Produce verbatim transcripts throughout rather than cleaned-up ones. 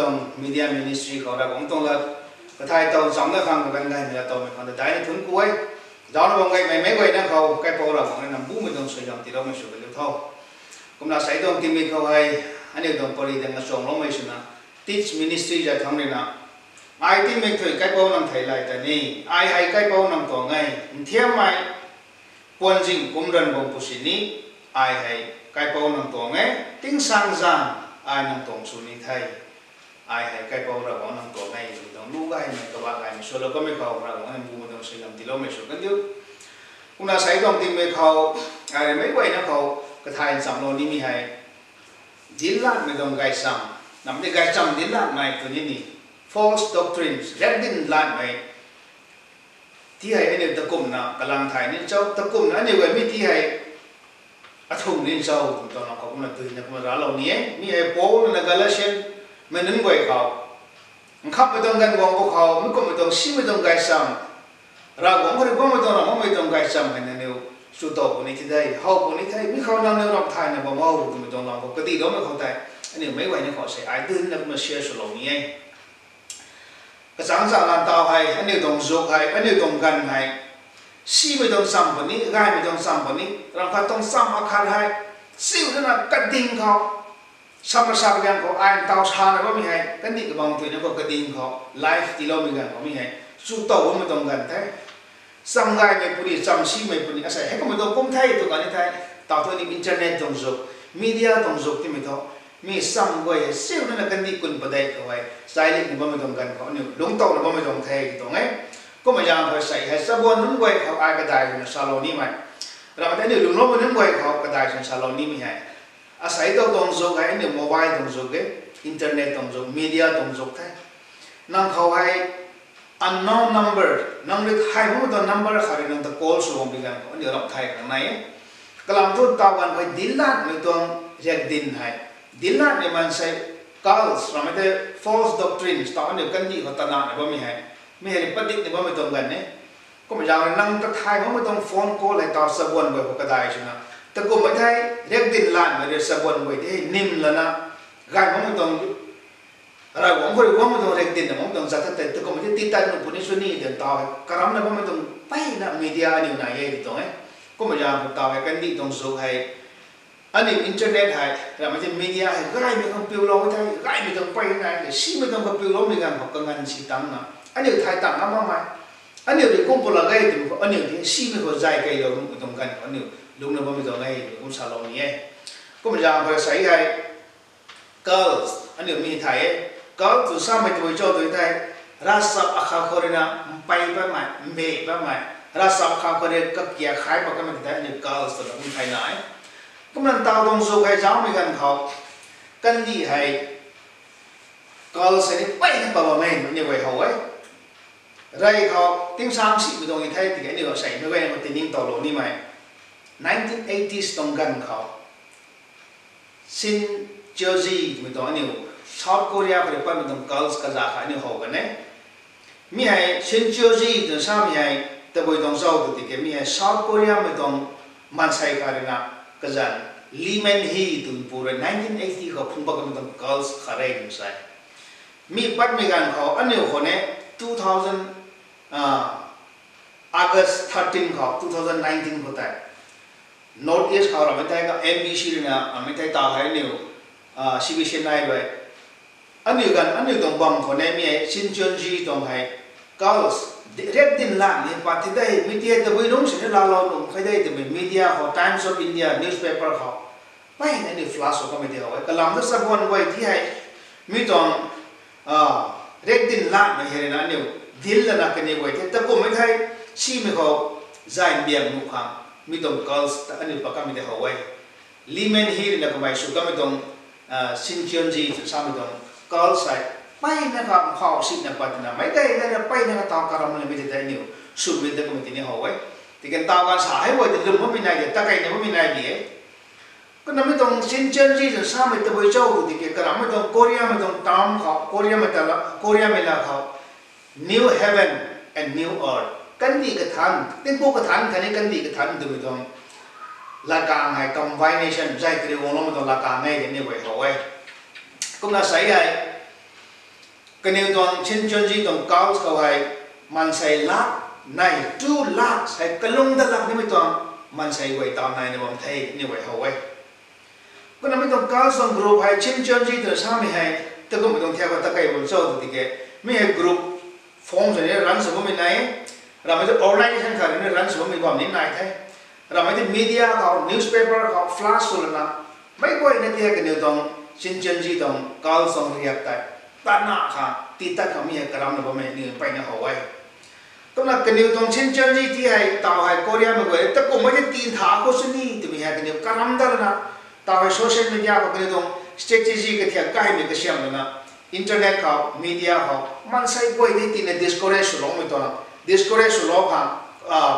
tuang media ministry khou Ravguangc tuang lat kathay tow chamna khang kaganv gaymei lat towmei khang ta daihna thuanc ku e. Zaucna bam gaymei meic guayna khou kaipouc Ravguangc rui na mbumei tuang suaihiam tiiloumei sw kaliu tho. Kumna sei tuang tingmik khou hei aniu tuang pary dang achuangloumei swna teach ministry zat thangc rui na, ai tingmik thu kaipouc nang thei lay ta ni, ai hei kaipouc nang tuang e, nthiammei puanzing kumran bam pu sini, ai hei kaipouc nang tuang e, tingsaengzaeng ai nang tuang sw ni the, ai hei kaipouc Ravguangc nang tuang e twmei tuang lu gaymei kabah gaymei swlou kamei khou Ravguangc rui mbumei tuang suaihiam tiiloumei sw kandiu. Kumna sei tuang tingmik khou ai rui meic guayna khou kathay nchamlou nimei hei dinclatmei tuang gaychamv, namdi gaychamv dinclatmei tw ni ni, false doctrines, riakdin latmei ti hei aniu takumna kalang thay ni cho, takumna aniu guay mi ti hei athung ni cho twmei tuang lam khou kumna duina kumna raclou ni e. Mi hei Paul na Galatian mei nunc guay khou, nkhamhmei tuang ganv guang pw khou mi kumhmei tuang simei tuang gaychamv, Ravguangc khou rui guangmei tuang ramh makmei tuang gaychamv hei nangniw sw tow puni thi de, how puni the, mi khou nangniw ramh thayna bam o twmei tuang lam khou kadihloumei khou tei aniu meic guayna khou sei ai duina kumna share swlou ni e. Kachangc changlan taw hei aniu tuang zuk hei, aniu tuang ganv hei simei tuang chamv puni, gaymei tuang chamv puni, ramh khat tuang chamv akhat hei chiu dana kading khou, samra sa padiang khou ai ntaw sana bammei hei kandih kabam tuina khou kading khou live tiiloumei ganv khou mi hei sw tow bammei tuang ganv the. Chamv gaymei puni, chamv simei puni asei hei kummei tuang kum the tw kan ni the. Taw thu ni internet tuang zuk, media tuang zuk timei thu, mi chamv guay hei chiu dana kandih kun padeih khou hei chailikna bammei tuang ganv khou aniu lungc towna bammei tuang the tuang e. Kumna zaeng khou sei hei chabuan nunc guay khou ai kadai swna salou nimei, ramh tei aniu lungcloumei nunc guay khou kadai swna salou nimei hei, asei taw tuang zuk hei aniu mobile tuang zuk e, internet tuang zuk, media tuang zuk the. Nang khou hei unknown number, nang rui thay makmei tuang number khat rui nang ta call sw bam pi ganv khou aniu ramh thay khang nai e. Kalam thu taw ganv khou dinclatmei tuang riakdin hei, dinclatmei maansei, cults, ramhmei tei false doctrines taw aniu kandih khou tanana bammei hei, mi hei rui padikna bammei tuang ganv e. Kumna zaeng rui nang ta thay makmei tuang phone call hei taw chabuan guay khou kadai swna, takumhmei thei riakdin latmei rui chabuan guay tei hei nim lana, gay makmei tuang, Ravguangc khou rui guangmei tuang riakdin na makmei tuang zat ta tei takumhmei tei titat nuh puni sw ni twna taw hei karamna bammei tuang mpeyna media aniu nai e ti tuang e. Kumna zaeng khou taw hei kandih tuang zuk hei aniu internet hei, ramhmei tei media hei gaymei khang piulou e thei, gaymei tuang mpeyna nai e, simei tuang khou piuloumei ganv khou kanganv si tangna aniu thay tang ngam makmei, aniu rui kum pw lak ge twmei khou aniu tei simei khou zay keylou nuhmei tuang ganv khou aniu lungcna bammei tuang e, kum salou ni e. Kumna zaeng khou sei hei cults aniu mi thay e. Cults tw samei tabui cho tw thei, ravchap akhat khou rui na mpey patmei, mbe patmei, ravchap akhat khou rui kakia khai pat kamei tei aniu cults twna kum thay na e. Kumna ntaw tuang zuk hei zaumei ganv khou, kandih hei cults hei ni mpeyna pat bammei aniu guay how e. Rey khou tingsaeng simei tuang e thei tiki aniu aseimei guayna khou tiningtowlou nimei, nineteen eighties tuang ganv khou Shin Cheonji twmei tuang aniu South Korea khou rui patmei tuang cults kaza khat aniu how kan e. Mi hei Shin Cheonji twna samei hei tabui tuang cho tw tiki mi hei South Koreamei tuang maansei khat rui na kazanc Lee Man Hee twmei pu rui nineteen eighty khou phungc pat kamei tuang cults khat re twna sa e. Mi patmei ganv khou aniu khou ni two thousand, August thirteen khou two thousand nineteen khou tei North East khou ramhmei thei ka M B C rui na ramhmei thei taw hei aniu, C B C nai rui aniu ganv aniu tuang bam khou ni mi hei Shin Cheonji tuang hei cults, riakdin latmei pat thi de, mi ti hei tabui lungc sini laalou nuh khe de twmei media khou Times of India newspaper khou mpeyna aniu flash sw kamei tei how e. Kalam thu chabuan guay ti hei mi tuang riakdin latmei hei rui na aniu dinc lana kaniw guay the takumhmei thei simei khou zay mbiang nuh khang mi tuang cults ta aniu pat kamei tei how e. Lee Man Hee rui na kamei sw kamei tuang Shin Cheonji twna samei tuang cults hei mpeyna kha mkhou sina pat twna meic gayna na mpeyna kha taw karam lamei tei tei aniu swmei ta kamei tini how e. Tiki taw ganv sa hei guay tei lwm bammei nai de, takeina bammei nai di e. Kumna mi tuang Shin Cheonji twna samei tabui cho tw tiki karammei tuang Koreamei tuang term khou, Koreamei ta la, Koreamei la khou New Heaven and New Earth, kandih kathanc, tingpuk kathanc khatni kandih kathanc twmei tuang latkaeng hei combination zay kariu guangloumei tuang latkaeng e twna aniu guay how e. Kumna sei hei Kaniw tuang Shincheonji tuang cult khou hei maansei lak nei, two lakhs hei kalung dat lak nimei tuang maansei guay taw naina bam the, aniw guay how e. Kumna mi tuang cult tuang group hei Shincheonji twna samei hei, takumhmei tuang thiak khou ta kei bam cho tw tiki, mi hei group form sw ni run sw bammei nai e, ramei tu organization khat rui ni run sw bammei bam ni nai the. Ramei tu media khou, newspaper khou flash sw lana, meic guayna ti hei kaniw tuang Shincheonji tuang cult tuang riak tei tatna kha, tii tat khang mi hei karamna bammei ni mpeyna how e. Kumna kaniw tuang Shincheonji ti hei taw hei Koreamei guay takumhmei ti tin tha khou sw ni twmei hei kaniw karam dat lana, taw hei social media khou kaniw tuang strategy kathiak kaimei kasiam lana, internet khou, media khou maansei guay ti tina discourage swloumei tuang, discourage swlou khang,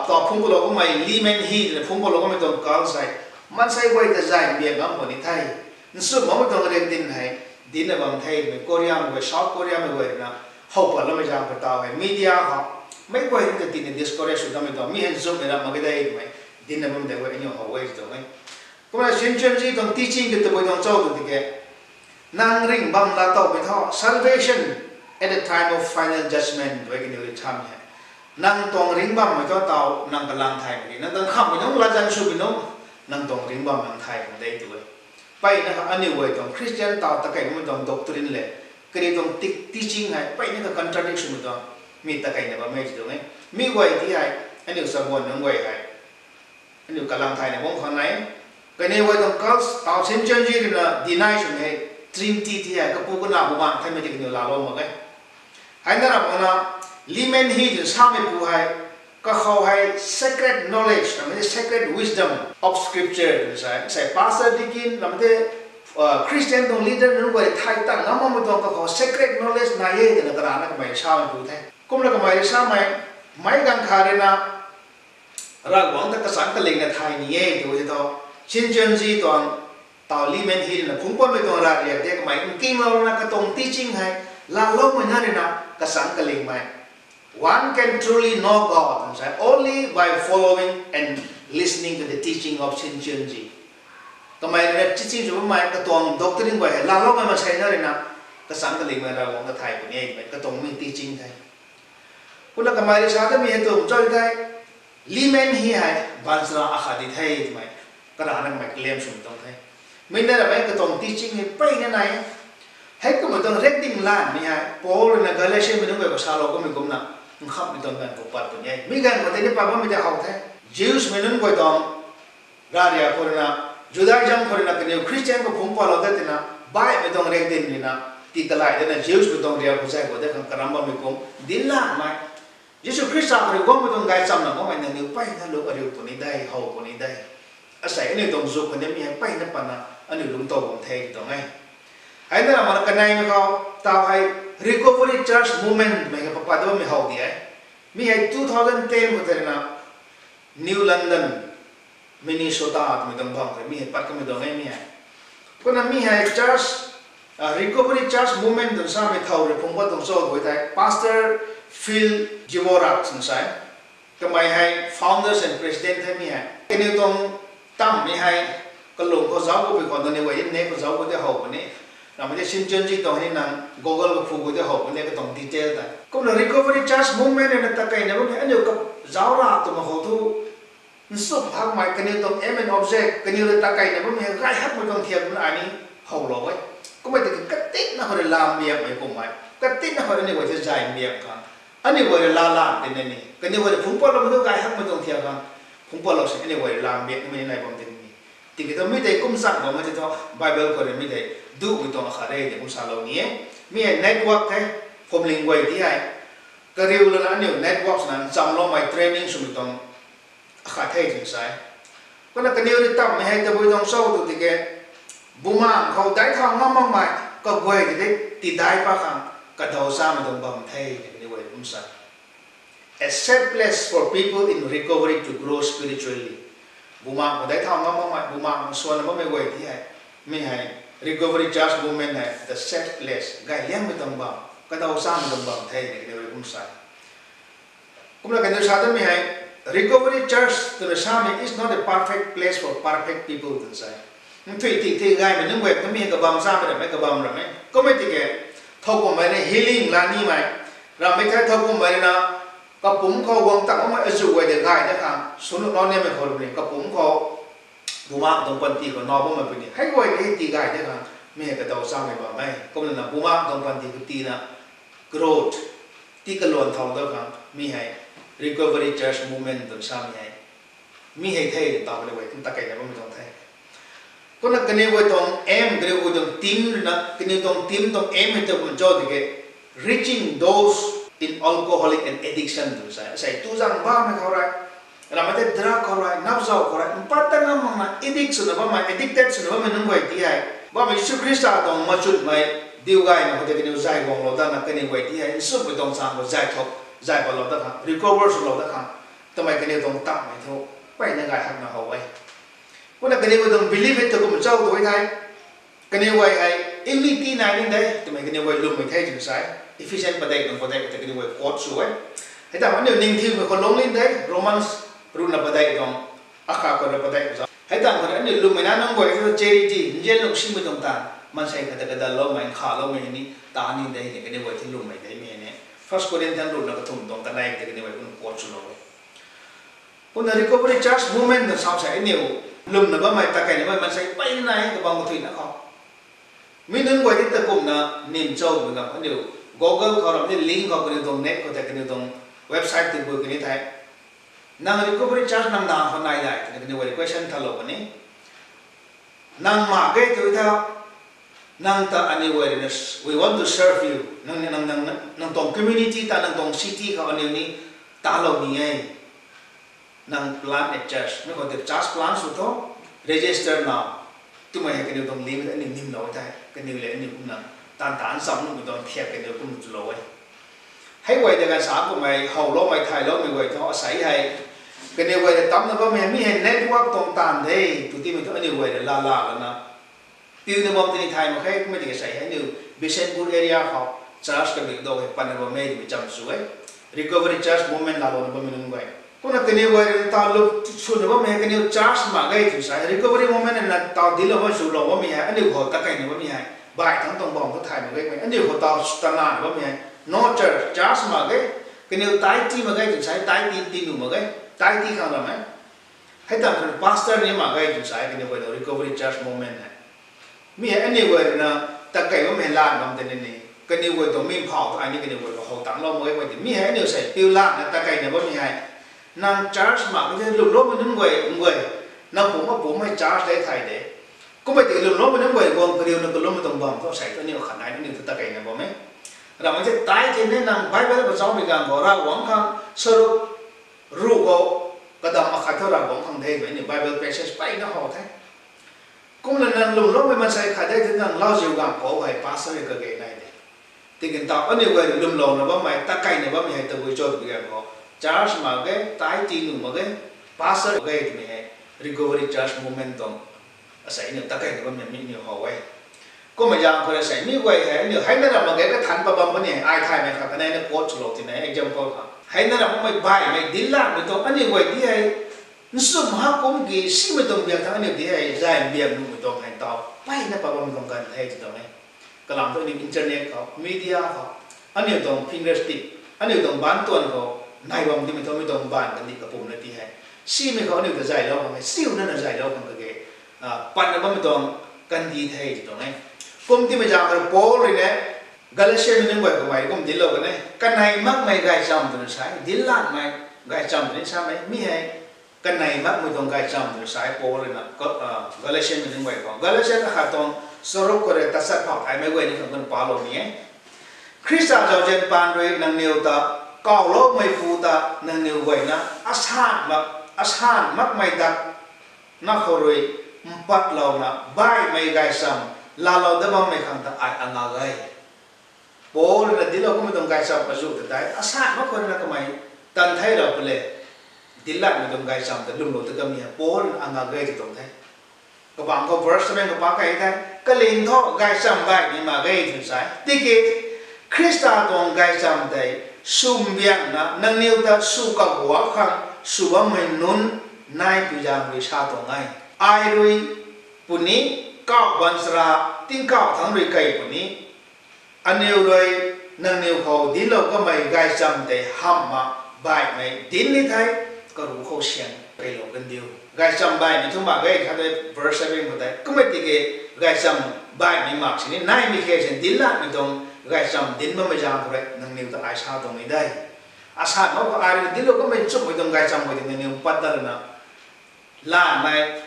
taw phungc palou kummei Lee Min-hee twna phungc palou kummei tuang cult hei maansei guay ta zay mbiak ngam puni the. Nsumloumei tuang riak din hei dinna bam the twmei Koreamei guay, South Koreamei guay na how patloumei zaeng khou taw hei media khou meic guay ta tina discourage sw dammei tuang, mi hei nzumhmei ram mak ge de twmei dinna bam de guay aniw how e tuang e. Kumna Shincheonji tuang teaching ka tabui tuang cho tw tiki, nang ringh bam laa towmei thu, salvation at the time of final judgment tw e kaniw rui thamei hei. Nang tuang ringh bammei thu taw nang kalang thaymei, nang tuang khamhmei nunc, latzan swmei nunc, nang tuang ringh bam nang thay kan de tw e. Mpeyna kha aniw guay tuang Christian taw ta kei bammei tuang doctrine le, kaniw tuang teaching hei mpeyna kha contradict swmei tuang, mi ta keina bam e tuang e. Mi guay ti hei, aniw chabuan nunc guay hei aniu kalang thayna bam khang nai. Kaniw guay tuang cult, taw Shincheonji ruina deny swmei hei, Trinity ti hei, Kapu, Kanac, Bumaengh Nthanmei ti kaniw laalou mak e. Heina ramh makna, Lee Min-hee twna sameipu hei, kakhou hei sacred knowledge, ramei tei sacred wisdom of scripture twna sa e. Sei pastor, deacon, ramei tei Christian tuang leader nunc guay thay tang ngam makmei tuang kakhou sacred knowledge nai e twna karana kamei sameipu the. Kumna kamei rui samei, meic ganv khat ruina Ravguangc ta kachangc kalingna thay ni e tw e thu, Shincheonji tuang, taw Lee Min-hee ruina phungc patmei tuang ravriak tei kamei nkinglouna katuang teaching hei laaloumei na ruina kachangc kalingmei. One can truly know God, twna sa e, only by following and listening to the teaching of Shincheonji. Kamei ruina teaching sw bammei katuang doctrine guay hei laaloumei mansei na ruina kachangc kalingmei Ravguangc ta thay puni e twmei katuang mi teaching the. Kumna kamei rui sa tamei hei tu cho thei, Lee Min-hee hei baanchara akhat di the twmei karana kamei claim swmei tuang the. Mi na ramei katuang teaching hei mpeyna nai e. Heikummei tuang riakdanv lanmei hei Paul ruina Galatiamei nunc guay khou salou kummei kumna, nkhamhmei tuang ganv khou pat puni e. Mi ganv khou tei ni pat bammei tei how the. Jewsmei nunc guay tuang ravriak khou ruina, Judaism khou ruina kaniw Christian khou phungc patlou dat tina, baihmei tuang riakdanv ruina, tii talai dana Jewsmei tuang riak khou zay khou de khang karam bammei kum dinc lanmei. Jisu Khrista khou rui guangmei tuang gaychamna makmei nangniw mpeyna luk ariu puni de, how puni de. Asei aniu tuang zuk khou ni mi hei mpeyna patna aniu lungctow bam the tuang e. Heina ramh makna kaneimei khou, taw hei Recovery Church Movement twmei hei papat bammei how di e. Mi hei two thousand ten khou tei ruina New London, Minnesota twmei tuang bam khou mi hei pat kamei tuang e mi hei. Kumna mi hei church, Recovery Church Movement twna samei thow rui phungc pat tuang cho tw thei Pastor Phil Dvorak twna sa e. Kamei hei founders and president the mi hei. Kaniw tuang tammei hei kalung khou zauc khou pui khou nangniw guay internet khou zauc khou tei how puni. Ramei tei Shincheonji tuang hei nang Google khou phu khou tei how puni katuang detail tei. Kumna Recovery Church Movement ruina takeina bammei aniu kazauc ra twmei khou thu, nchumh hakmei kaniw tuang aim and object, kaniw rui takeina bammei gay hakmei tuang thiak kumna ai ni howlou e. Kummei tiki katinna khou rui lam biakmei kummei, katinna khou rui aniu guay ta zay mbiak khang, aniu guay rui laa lan tina ni, kaniw guay rui phungc patloumei tu gay hakmei tuang thiak khang, phungc patlou si aniu guay rui lam biak nimei ni nai bam tina ni. Tiki thu mi tei kum chang bammei tei thu Bible khou rui mi tei duhmei tuang akhat re tei kum salou ni e. Mi hei network the, phuamling guay ti hei kariu lana aniu network swna nchamloumei training swmei tuang akhat the twna sa e. Kumna kaniw rui tammei hei tabui tuang cho tw tiki, bumaengh khou daic thau ngam makmei kaguay tei tidai pat khang kadaw chamei tuang bam the twna kaniw guay kum sa e. A safe place for people in recovery to grow spiritually. Bumaengh khou daic thau ngam makmei, bumaengh khou swanna bammei guay ti hei, mi hei Recovery Church Movement hei the safe place, gay liangmei tuang bam, kadaw chamei tuang bam the twna kaniw guay kum sa e. Kumna kaniw sa tamei hei, Recovery Church twna samei is not a perfect place for perfect people twna sa e. Nthuih ti ti gaymei nunc guay ta mi hei kabam chamei ramei, kabam ramei. Kummei tiki, thow kummei ni healing la nimei, ramei thei thow kummei na, kapumc khou guang tang bammei azuh guay de gay dat khang sw nuh nau nimei khou rui ni kapumc khou bumaengc tuang panty khou nau bammei puni hei guay de hei tii gay dat khang mi hei kadaw chamei bam e. Kumna bumaengc tuang panty khou tina growth, tii kaluan thau dat khang mi hei recovery church movement twna samei hei mi hei the ta kaniw guay kum ta keyna bammei tuang the. Kumna kaniw guay tuang aim, kaniw guay tuang team ruina, kaniw tuang team tuang aim hei ta kum cho tiki, reaching those in alcoholic and addiction twna sa, asei tu zang bammei khou rui, ramei tei drug khou rui, napzau khou rui mpat ta ngam makna addict swna bammei, addicted swna bammei nunc guay ti hei bammei Jisu Khrista tuang machutmei diu gayna khou tei kaniw zay guanglou datna kaniw guay ti hei nsumhmei tuang chang khou zay thok, zay patlou dat khang, recover swlou dat khang twmei kaniw tuang tanmei thu mpeyna gay hakna how e. Kumna kaniw guay tuang belief hei ta kum cho tu e thei, kaniw guay hei imiti nai ni de twmei kaniw guay lwmmei the twna sa e. Ephesian padeih tuang padeih ta kaniw guay quote sw e. Hei tang aniu ningthiumei khou lung ni de, Romans ruhna padeih tuang akhat khou rui padeih za. Hei tang khou rui aniu lwmmei na nunc guay thu charity, nzian lungsimei tuang taanv, maansei khat ta kadalloumei, nkhavloumei ni ta ni de ni kaniw guay thu lwmmei de mi ni. First Corinthians ruhna kathumh tuang kanei ta kaniw guay kum quote swlou e. Kumna recovery church movement na sam sa aniu lwmna bammei, ta keyna bammei maansei mpeyna nai e kabang kathuina khou. Mi nunc guay ti ta kumna nim cho twmei ganv aniu Google khou ram ni link khou kaniw tuang net khou tei kaniw tuang website tei bui kani thei, nang recovery church nang dang khou nai dai twna kaniw guay question thalou kani. Nang mak ge tu tha, nang ta aniu guay ruina, we want to serve you. Nang, nang, nang, nang tuang community ta, nang tuang city khou aniu ni talou ni e. Nang plant a church, mi khou tei church plant sw tho, register now twmei hei kaniw tuang lim aniu nimlou thei, kaniw le aniu kumna taanv taanc cham nuhmei tuang thiak kaniw kum chulou e. Hei guay de kan sa kummei howloumei thayloumei guay thu asei hei kaniw guay de tamna bammei hei mi hei network tuang taanv de tw timei thu aniu guay de lala lana piuna bam tini thay mak khe. Kummei tiki asei hei aniu Bishnupur area khou church kabi dou hei patna bammei twmei cham sw e. Recovery church movement lalouna bammei nunc guay, kumna kaniw guay ta lu swna bammei hei kaniw church mak ge twna sa e. Recovery movement na taw dinclou bammei swlou bammei hei aniu khou ta keyna bammei hei baih thangc tuang bam thu thay mak ge, aniu khou taw tanana bammei hei no church, church mak ge, kaniw tai ti mak ge twna sa e, tai ti ti nuh mak ge, tai ti khang ram e. Hei tang khou pastor ni mak ge twna sa e kaniw guay tuang recovery church movement hei. Mi hei aniu guay ruina ta key bammei hei lan bam tei ni ni, kaniw guay tuang mi phau tu ai ni kaniw guay khou how tangclou mak ge. Kummei tei mi hei aniu sei piu lanna ta keyna bammei hei, nang church mak ge thei lwmloumei nunc guay, nang pumc apumc hei church de thay de. Kummei tiki lwmloumei nunc guay guang kariuna kalummei tuang bam thu sei tu aniu khat nai aniu thu ta keyna bam e. Ramei tei tai tei ni nang Bible kachaumei ganv khou Ravguangc khang saruk ruh khou kadam akhat thu Ravguangc khang de twmei aniu Bible passage mpeyna how the. Kumna nang lwmloumei maansei khat de thu nang lauziu ganv khou hei pastor hei kage nai de. Tiki taw aniu guay lwmlouna bammei, ta keyna bammei hei tabui cho twmei ganv khou church mak ge, tai ti nuh mak ge, pastor mak ge twmei hei recovery church movement tuang asei aniu ta keyna bammei mi aniu how e. Kummei zaeng khou rui sei mi guay hei aniu heina ram mak ge kathanc pat bam puni hei ai thaymei khat kanei ni quote swlou tina example kha. Heina ram makmei baihmei dinclanmei tuang aniu guay di hei nsum ha kum ki simei tuang biak thangc aniu di hei zay biak nuhmei tuang hei taw mpeyna pat bammei tuang ganv the tw tuang e. Kalam thu aniu internet khou, media khou, aniu tuang finger tip, aniu tuang baanc tuan khou nai bam timei thu mi tuang baanv kandih kapumc na ti hei simei khou aniu ta zaylou khang e, siuna na zaylou khang kage patna bammei tuang kandih the tw tuang e. Kum timei zaeng khou Paul rui ni Galatian nunc guay kamei kum dinclou kan e, kanei makmei gaychamv twna sa e, dinclanmei gaychamv twna samei mi hei kanei makmei tuang gaychamv twna sa e Paul ruina Galatian nunc guay khou. Galatian akhat tuang charuk khou rui tachat phau thaymei guay ni khang kan palou ni e. Khrista zauzian paan rui nangniw ta kawloumeipu ta nangniw guayna asan mak, asan makmei dak na khou rui mpatlouna baihmei gaychamv laalou dat bammei khang ta ai angak e. Paul ruina dinclou kummei tuang gaychamv azuh ta tei asan mak khou ruina kamei tan theilou pw le, dinclanmei tuang gaychamv ta lwmlou ta kamei hei Paul ruina angak e tw tuang the. Kabangc khou verse seven khou pa key the, kaling thu gaychamv baihmei mak ge twna sa e. Tiki Khrista tuang gaychamv tei swmbiangna nangniw ta sw kaguak khang sw bammei nunc nai pui zaeng rui sa tuang e. Ai rui puni, kauh baanchara, tingkauh thangc rui key puni, Aniu rui nangniw khou dinclou kamei gaychamv tei hamh mak baihmei dinc ni the, karuc khou syan keylou kandiu. Gaychamv baihmei thu mak ge khat e, verse seven khou tei. Kumna tiki gaychamv baihmei mak sini naimei khe sini dinclatmei tuang gaychamv dinc bammei zaeng khou rui nangniw ta ai sa tuang ni de. Asat mak khou ai rui dinclou kamei nchumhmei tuang gaychamv khou tei nangniw pat dat lana, lanmei,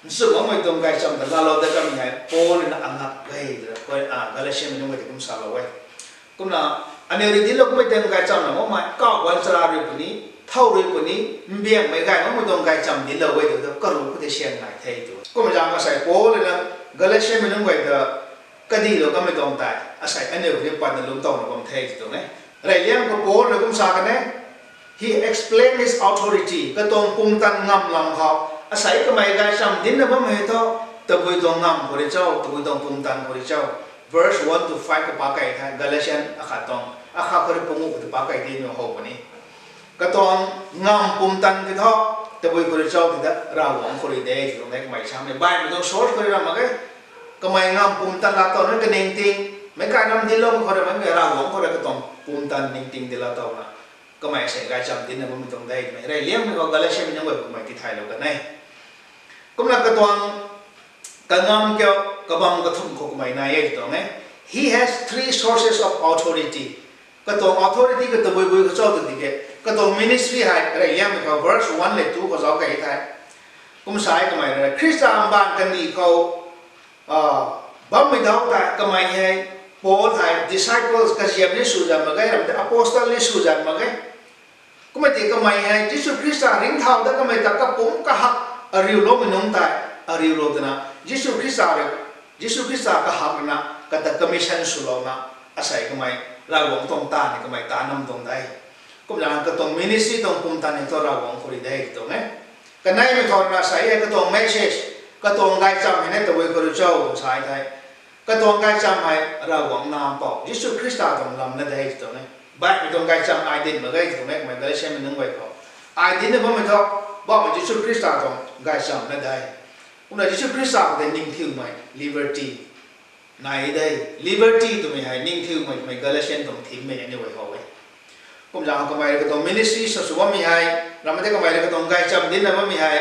nchumhmei tuang gaychamv ta laalou dat kamei hei Paul rui na angak ge twna, Galatian mei nunc guay tei kum salou e. Kumna, aniu rui dinclou kamei tuang gaychamv na makmei, kauh guan chara rui puni, thow rui puni, mbiangmei gay makmei tuang gaychamv dinclou e tw ta, karuc khou tei syan nai the tw. Kumna zaeng asei Paul rui na Galatian mei nunc guay ta kadihlou kamei tuang tei asei aniu rui patna lungc towna bam the tw tuang e. Reyliang khou Paul rui kum sa kan e, he explained his authority, katuang pumtan ngamv lam khou, asei kamei gaychamv dincna bammei thu, tabui tuang ngamv khou rui cho, tabui tuang pumtan khou rui cho. Verse one to five khou pac kei the, Galatian akhat tuang, akhat khou rui panguh khou ta pac kei tei niw how puni. Katuang ngamv pumtan ki thu, tabui khou rui cho tei ta, Ravguangc khou rui de tw tuang e kamei samei. Baihmei tuang source khou rui ram mak ge. Kamei ngamv pumtan laa towna kaningting, meic kai ram dincloumei khou rui mak ge, Ravguangc khou rui katuang pumtan ningting dinclou towna kamei asei gaychamv dincna bammei tuang de twmei Reyliangmei khou Galatian mei nunc guay kamei tithaylou kan e. Kumna katuang kangamv kiu, kabam kathumh khou kamei nai e tw tuang e. He has three sources of authority. Katuang authority ka tabui bui khou cho tw tiki, katuang ministry hei Reyliangmei khou verse one le two khou zauc kei the. Kum sa e kamei rui, Khrista mbaanv kandih khou bammei dau tei kamei hei, Paul hei disciples, kaziam ni sw zan mak ge, ram tei apostle ni sw zan mak ge. Kumna tiki kamei hei Jisu Khrista ringcthau dat kamei ta kapumc kahak ariuloumei nunc tei ariulou twna, Jisu Khrista rui, Jisu Khrista kahak rui na kata commission swlouna, asei kamei Ravguangc tuang taanv ni kamei taanv nam tuang de. Kumna katuang ministry tuang pumtan ni thu Ravguangc khou rui de tw tuang e. Kaneimei khou rui na asei hei katuang message, katuang gaychamv hei ni tabui khou rui cho tw sa the. Katuang gaychamv hei Ravguangc Nac Mpouh Jisu Khrista tuang lam na de tw tuang e. Baihmei tuang gaychamv ai dinc mak ge tw tuang e kamei Galatian mei nunc guay khou. Ai dincna bammei thu, Poubauhmei Jisu Khrista tuang gaychamv na de. Kumna Jisu Khrista khou tei ningthiumei, liberty nai de. Liberty twmei hei ningthiumei twmei Galatian tuang theme mei aniu guay how e. Kumzaeng kamei rui katuang ministry sa sw bammei hei, ram tei kamei rui katuang gaychamv dincna bammei hei,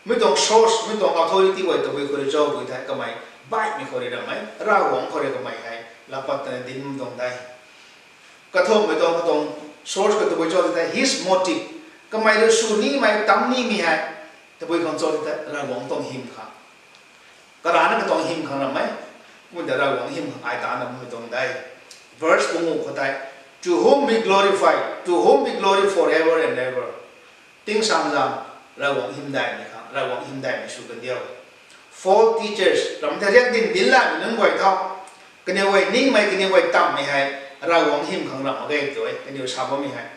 mi tuang source, mi tuang authority guay tabui khou rui cho tw thei kamei, baihmei khou rui ram e, Ravguangc khou rui kamei hei laa pat tana dinc bam tuang de. Kathumhmei tuang, katuang source ka tabui cho tw thei his motive, kamei rui sw nimei, tam nimei hei tabui khang cho tw thei Ravguangc tuang hym khang. Karana katuang hym khang ram e, kumna Ravguangc hym khang ai taanv na bammei tuang de. Verse panguh khou tei, To whom be glorified, to whom be glory forever and ever. Tingsaengzaeng, Ravguangc hymdaihmei khang, Ravguangc hymdaihmei sw kandiu. False teachers, ram tei riakdanv dinclatmei nunc guay thu, kaniw guay ningmei, kaniw guay tamhmei hei Ravguangc hym khang ram mak ge tw e, kaniw sa bammei hei.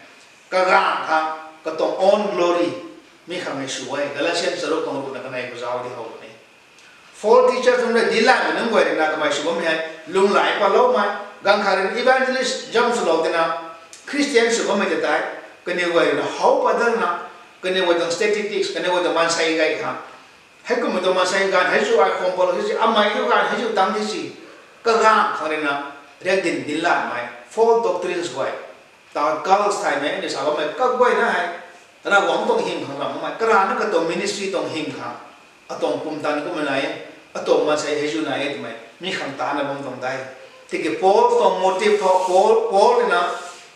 Kagaengc khang, katuang own glory, mi khang hei sw e, Galatian charuk tuang ruhna kanei khou zauc di how puni. False teachers nunc rui dinclatmei nunc guay rui na kamei sw bammei hei, lunghlaic patloumei, gaanv khat rui evangelist zam swlou tina, Christian sw bammei ta tei, kaniw guay rui na how pat datna, kaniw guay tuang statistics, kaniw guay tuang maansei gay khang, heikumhmei tuang maansei ganv hei zu ai kham patlou the si, amei tu ganv hei zu tang the si, kagaengc khang rui na, riakdanv dinclatmei, false doctrines guay, ta cults thaymei aniu sa bammei kaguayna hei, Ravguangc tuang hym khang ram makmei, karana katuang ministry tuang hym khang, atuang pumtan kumna nai e, atuang maansei hei zu nai e twmei mi khang taanv na bam tuang de. Tiki Paul tuang motive thu, Paul, Paul rui na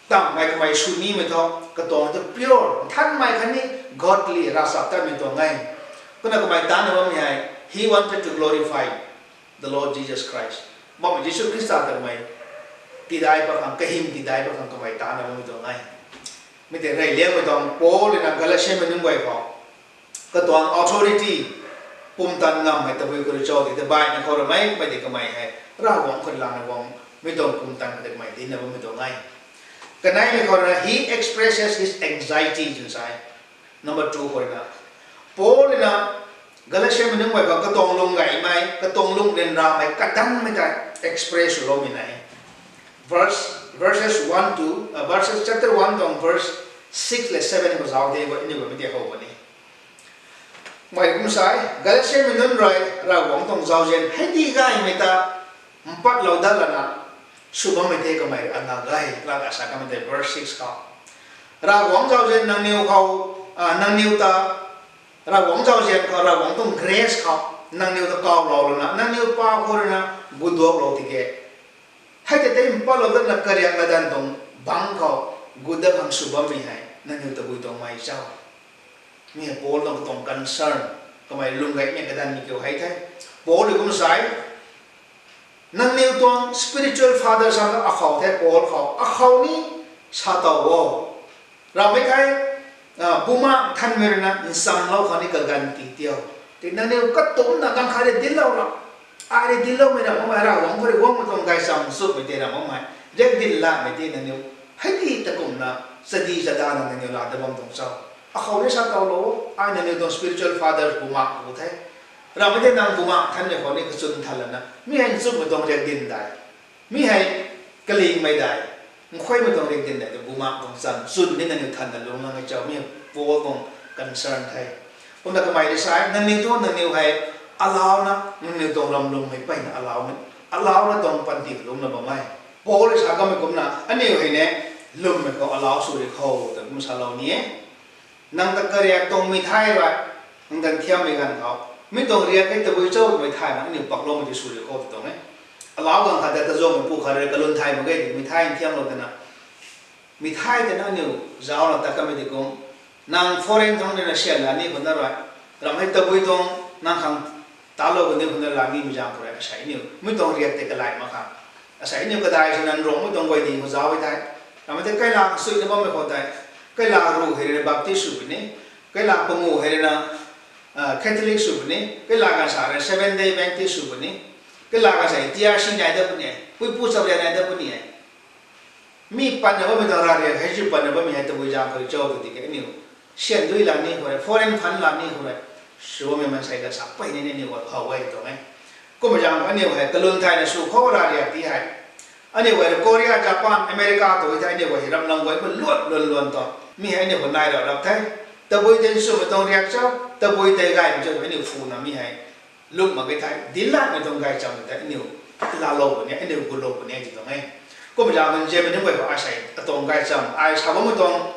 tamhmei kamei sw nimei thu, katuang thu pure, nthanmei khatni godly, ravchaptatmei tuang e. Kumna kamei taanv na bammei hei, he wanted to glorify the Lord Jesus Christ. Poubauhmei Jisu Khrista ta kamei tidai pat khang, kahym tidai pat khang kamei taanv na bammei tuang e. Mi tei reyliangmei tuang Paul rui na Galatian mei nunc guay khou, katuang authority, pumtan ngammei tabui khou rui cho tw thei baihmei khou ramei, mi tei kamei hei Ravguangc khou rui lana guang, mi tuang pumtan khou tei kamei dincna bammei tuang e. Kaneimei khou rui na, he expresses his anxiety twna sa e. Number two khou rui na, Paul rui na Galatian mei nunc guay khou katuang lung gaymei, katuang lung ryanramei, kadanmei tei express swloumei nai e. Verse, verses one to, uh, verses chapter one tuang verse six le seven khou zauc de, aniu guay mi tei how puni. Mei kum sa e, Galatian mei nunc rui Ravguangc tuang zauzian hei di gaymei ta mpatlou dat lana, sw bammei the kamei ana gay, lat a sa kamei tei verse six khou. Ravguangc zauzian nangniw khou, a, nangniw ta, Ravguangc zauzian khou, Ravguangc tuang grace khou, nangniw ta kawlou lana, nangniw pa khou rui na, guduaklou tiki. Hei tei tei mpatlou datna kariak latdanv tuang bangc khou, gut dat khang sw bammei hei, nangniw tabui tuang mei cho. Mi hei Paul tuang katuang concern, kamei lwm gaymei kadanmei kiu hei the. Paul rui kum sa e, nangniw tuang spiritual father sam ta akhou the Paul khou, akhou ni sa tow o. Ramei thei, a, Bumaengh Nthanmei rui na nchamlou khou ni kaganv ti tio. Tei nangniw katumcna ganv khat rui dinclou ra. Ai rui dincloumei ra makmei Ravguangc khou rui guangmei tuang gaychamv nchumhmei tei ra makmei. Riak dinc latmei tei nangniw hei di ta kumna, chadi chadana nangniw laa dat bam tuang cho. Akhou ni sa towlou, ai nangniw tuang spiritual father Bumaengh pu the. Ramei tei nang Bumaengh Nthanmei khou ni kachwn than lana. Mi hei nchumhmei tuang riak dinc dai. Mi hei kalingmei dai. Nkhuaimei tuang riak dinc dai, tu Bumaengh tuang cham chwn ni nangniw thanna lungc lang e cho, mi Paul tuang concern the. Kumna kamei rui sa e, nangniw thu nangniw hei alauna, nangniw tuang ramlum hei peyna alaumei, alauna tuang panty lungcna bam e. Paul rui sa kamei kumna, aniw hei ni lwmmei khou alau sw ri khou, ta kum salou ni e. Nang ta kariak tuang mi thai rui, nang ta nthiammei ganv khou, mi tuang riak hei tabui cho twmei thaymei aniw pakloumei ti sw ri khou tw tuang e. Alau ganv khat ta tazuangmei pu khat rui kalun thay mak ge ti mi thai nthiamlou twna. Mi thai twna aniw zaucna tat kamei ti kum, nang foreign thangc rui na syan la ni khou na rui, ram hei tabui tuang nang khang talou kaniw khou na la nimei zaeng khou rui, asei aniw mi tuang riak tei kalai mak khang. Asei aniw kadai swna Nruangmei tuang guay ding khou zauc e thei, ramei tei kaila kasuina bammei khou tei, kaila ru hei rui na Baptist sw puni, kaila pangu hei rui na, a, Catholic sw puni, kaila ganv sa rui Seventh Day Adventist sw puni, kaila ganv sa T R C nai dat puni e, puipu chap riak nai dat puni e. Mi patna bammei tuang ravriak hei zi patna bammei hei tabui zaeng khou cho tw tiki aniw syan dui la ni khou rui, foreign thangc la ni khou rui, sw bammei maansei ganv sa peyna ni aniw guay how e tuang e. Kummei zaeng khou aniw hei kalun thayna sw khou ravriak ti hei, aniw guay rui Korea, Japan, America tu thei aniw guay hei ramlam guay kum luan luan luan tuang. Mi hei aniw khou nai rap rap the. Tabui tei nchumhmei tuang riak cho, tabui tei gaymei cho, aniw phuna mi hei lwm mak ge thei, dinclatmei tuang gaychamv tei aniw laalou puni, aniw gutlou puni ti tuang e. Kummei zaeng khou nzianmei nunc guay khou asei atuang gaychamv, ai sa bammei tuang,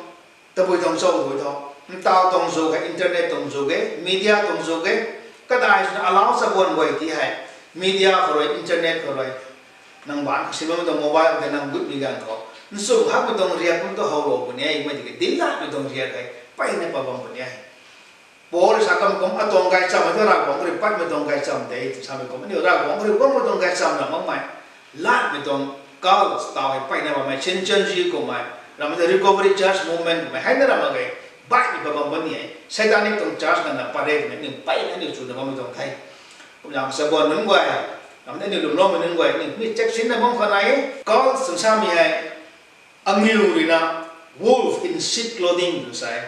tabui tuang cho tw tho. Ntaw tuang zuk e, internet tuang zuk e, media tuang zuk e, kadai swna alau chabuan guay ti hei, media khou rui, internet khou rui, nang baanc khou sin bammei tuang mobile tei nang gutmei ganv khou, nchumh hakmei tuang riak kum tu howlou puni e, mei tiki dinclatmei tuang riak hei peyna pat bam puni e. Paul rui sa kamei kum, atuang gaychamv hei thu Ravguangc rui patmei tuang gaychamv de, twna samei kum, aniu Ravguangc rui guangmei tuang gaychamv ra makmei, latmei tuang cult taw hei peyna bammei, Shincheonji kummei, ramei ta Recovery Church Movement kummei heina ra mak ge, baihmei pat bam puni e, satanic tuang church nganvna pat re twmei aniu peyna aniu chwna bammei tuang the. Kumna chabuan nunc guay, ramei ta aniu lwmloumei nunc guay, aniu mi check sinna bam khou nai e, cult twna samei hei, aniu rui na wolf in sheep clothing tw sa e.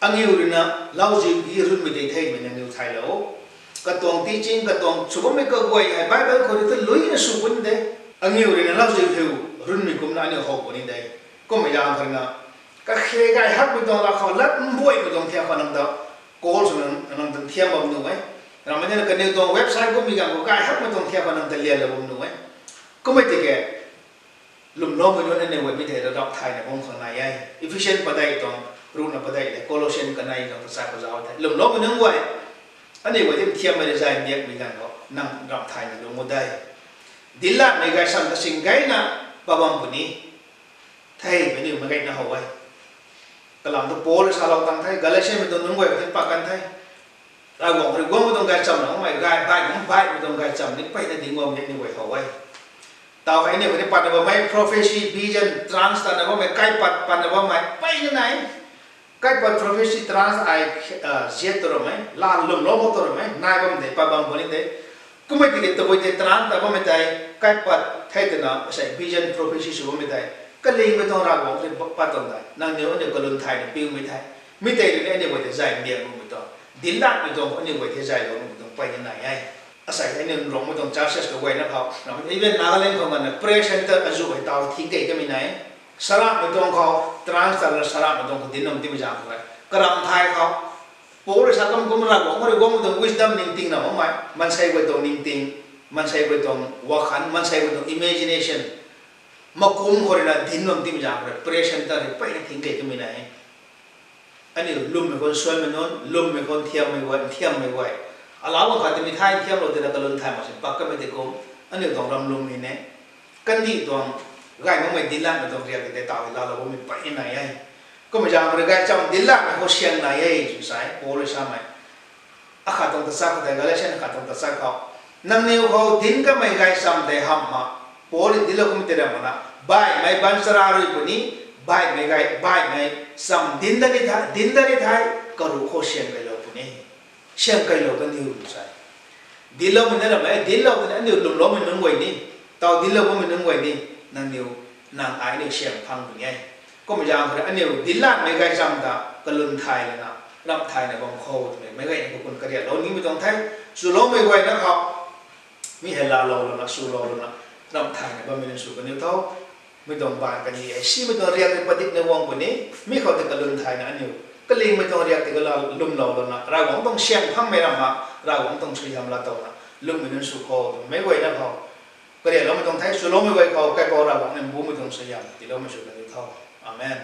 Aniu rui na lauziu ki runmei tei themei na aniu thaylou. Katuang teaching, katuang sw bammei kaguay hei Bible khou rui ta luina sw puni de. Aniu rui na lauziu hei runmei kumna aniu how puni de. Kummei zaeng khou rui na, kakhe gay hakmei tuang laa khou, lat mbuaimei tuang thiak khou nang ta, cult swna nang ta nthiam bam nuh e. Ramei na kaniw tuang website kummei ganv khou gay hakmei tuang thiak khou nang ta lianlou bam nuh e. Kummei tiki, lwmloumei nunc aniu guay mi thei ramh thayna bam khou nai e. Ephesian padeih tuang, ruhna padeih le, Colossian kanei tuang tachat khou zauc the. Lwmloumei nunc guay, aniu guay ti nthiammei rui zay ndiakmei ganv khou nang ramh thayna lung o de. Dinclatmei gaychamv kasing gayna pat bam puni. Thei, meic aniu meic gayna how e. Kalam tu Paul rui salou tang the, Galatiamei tuang nunc guay khou ni pat kan the. Ravguangc rui guangmei tuang gaychamv na makmei, gay, baih, baihmei tuang gaychamv ni peyna ding guangmei aniu guay how e. Taw hei aniu khou ni patna bammei prophecy, vision, trance tatna bammei, kaipat patna bammei peyna nai. Kaipat prophecy, trance ai, a, ziat tu ramei, lan lwmlou mak tu ramei, nai bam de, pat bam puni de. Kummei tiki tabui tei trance tat bammei tei, kaipat thei twna, sei vision prophecy sw bammei tei, kalingmei tuang Ravguangc rui pat tuang de, nangniw aniu kalun thayna piumei the. Mi tei rui ni aniu guay tei zay ndiak nuhmei tuang, dinclatmei tuang aniu guay tei zaylou nuhmei tuang peyna nai e. Asei hei aniu Nruangmei tuang churches kaguayna khou, even Nagaland khou nganvna prayer centre azuh hei taw thing key kamei nai. Saramhmei tuang khou, trance tatna saramhmei tuang khou dinc nam timei zaeng khou e. Karam thai khou, Paul rui sa kamei kum Ravguangc rui guangmei tuang wisdom ningtingna makmei, maansei guay tuang ningting, maansei guay tuang wakhan, maansei guay tuang imagination, Makum khou rui na dinc bam timei zaeng khou rui prayer centre rui peyna thing key kamei na e. Aniu lwmmei khou suaimei nunc, lwmmei khou nthiammei guay, nthiammei guay. Alau bam khat tei mi thay nthiamlou tina kalun thay mak sin pak kamei tei kum. Aniu tuang ram lwm hei ne. Kandih tuang gay makmei dinc lanmei tuang riak tei taw hei laalou bammei peyna nai e. Kummei zaeng khou rui gaychamv dinc lanmei khou siang nai e, sw sa e, Paul rui samei. Akhat tuang tachat khou tei, Galatian akhat tuang tachat khou. Nangniw khou dinc kamei gaychamv tei hamh ma. Paul rui dinclou kummei tei ram na. Baihmei baanchara rui puni, baihmei gay, baihmei cham dinc dat ni thei, dinc dat ni thei, karuh khou siang keylou puni. Siang keylou kaniw sa e. Dincloumei na ram e, dinclou twna aniu lwmloumei nunc guay ni, taw dinclou bammei nunc guay ni, nangniw, nang ai aniu siang phang puni e. Kummei zaeng khou rui aniu dinc lanmei gaychamv ta kalun thay lana, ramh thayna bam khou twmei meic guayna khou kun kariaklou nimei tuang the, swloumei guayna khou. Mi hei laalou lana, swlou lana, ramh thayna bammei nunc sw kaniw tho. Mi tuang baanv kani e, simei tuang riak tei padikna guang puni, mi khou tei kalun thayna aniu. Kalingmei tuang riak tei kala lwmlou lana, Ravguangc tuang siang phangmei ram ma, Ravguangc tuang suaihiam laa towna, lwmmei nunc sw khou twmei meic guayna khou. Kariakloumei tuang the, swloumei guay khou, kaipouc Ravguangc ni mbumei tuang suaihiam tiiloumei sw kaniw tho. Amen.